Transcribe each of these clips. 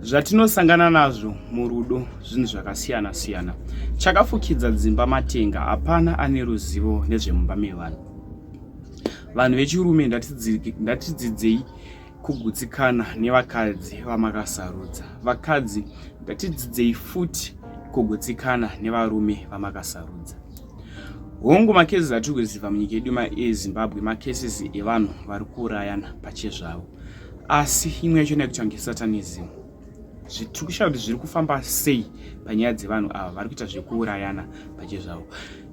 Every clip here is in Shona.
Zvatinosangana nazvo murudo zvinhu zvakasiyana siyana. Chakafukidza dzimba matenga, hapana ane ruzivo nezvemumba mevanhu. Vanhu vechirume ngatidzidzei kugutsikana nevakadzi vamakasarudza. Vakadzi ngatidzidzei futi kugutsikana nevarume vamakasarudza. Hongu, macases atiri kuziva munyika yedu yeZimbabwe macases evanhu vari kuurayana pachezvavo, asi imwe yacho inoita kunge satanism. Tiri kushaya kuti zviri kufamba sei panyaya dzevanhu ava vari kuita zvekuurayana pachezvavo.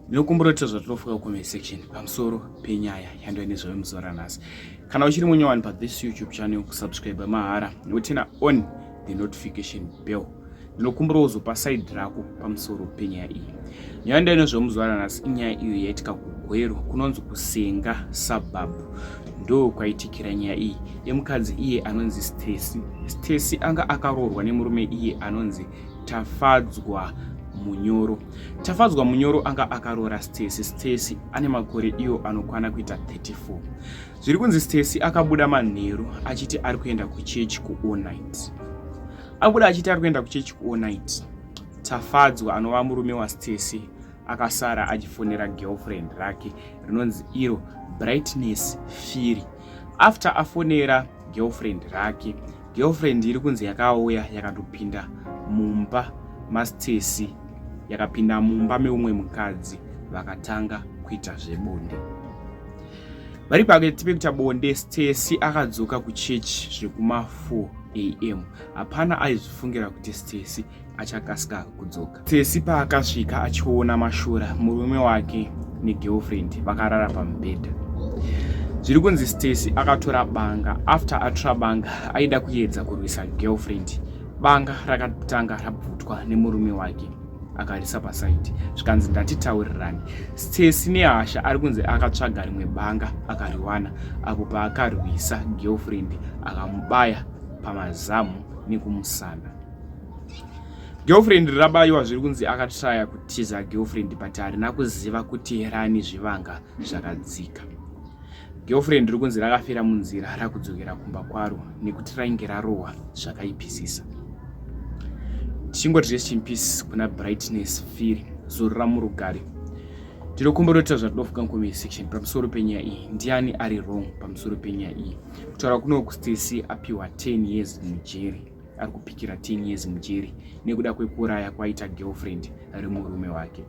Ndinokumbira kuti zvatinofunga kucomment section pamusoro penyaya yandova nezvayo muzuva ranhasi. Kana uchiri munyowani pathis YouTube channel, kusubscribe mahara nekuturn on the notification bell. Ndinokumbira uzopa side rako pamusoro penyaya iyi. Nyaya ndai nezvemuzuva ranhasi inyaya iyo yaitika kuGweru, kunonzi kuSenga suburb. Ndo kwaitikira nyaya iyi yemukadzi iye anonzi Stacy. Stacy anga akaroorwa nemurume iye anonzi Tafadzwa Munyoro. Tafadzwa Munyoro anga akaroora Stacy. Stacy ane makore iyo anokwana kuita 34. Zviri kunzi Stacy akabuda manheru achiti ari kuenda kuchechi ku all night. Abuda achiti ari kuenda kuchechi ku all night, Tafadzwa anova murume waStacy akasara achifonera girlfriend rake rinonzi iro Brightness Firi. After afonera girlfriend rake, girlfriend iri kunzi yakauya yakatopinda mumba maStacy, yakapinda mumba meumwe mukadzi, vakatanga kuita zvebonde. Vari pakati pekuita bonde, Stacy akadzoka kuchechi zvekuma 4 am. Hapana aizvifungira kuti Stacy achakasika kudzoka. Stacy paakasvika achiona mashura, murume wake negirlfriend vakarara pamubhedha. Zviri kunzi Stacy akatora banga. After atora banga, aida kuedza kurwisa girlfriend. Banga rakatanga rabvutwa nemurume wake, akarisa paside, zvikanzi ndatitaurirani. Stacy nehasha ari kunzi akatsvaga rimwe banga akariwana, apo paakarwisa girlfriend akamubaya pamazamu nekumusana. Girlfriend rabayiwa, zviri kunzi akatraya kutiza girlfriend, but harina kuziva kuti rani zvivanga zvakadzika. Girlfriend riri kunzi rakafira munzira rakudzokera kumba kwaro nekuti rainge rarohwa zvakaipisisa. Tichingoti rest in peace kuna Brightness Firi, zorora murugare. Ndinokumbira kuti zvatinofunga mucomment section pamusoro penyaya iyi. Ndiani ari wrong pamusoro penyaya iyi? Kutaura kuno, Stacy apiwa 10 years mujeri, ari kupikira 10 years mujeri nekuda kwekuuraya kwaita girlfriend remurume wake.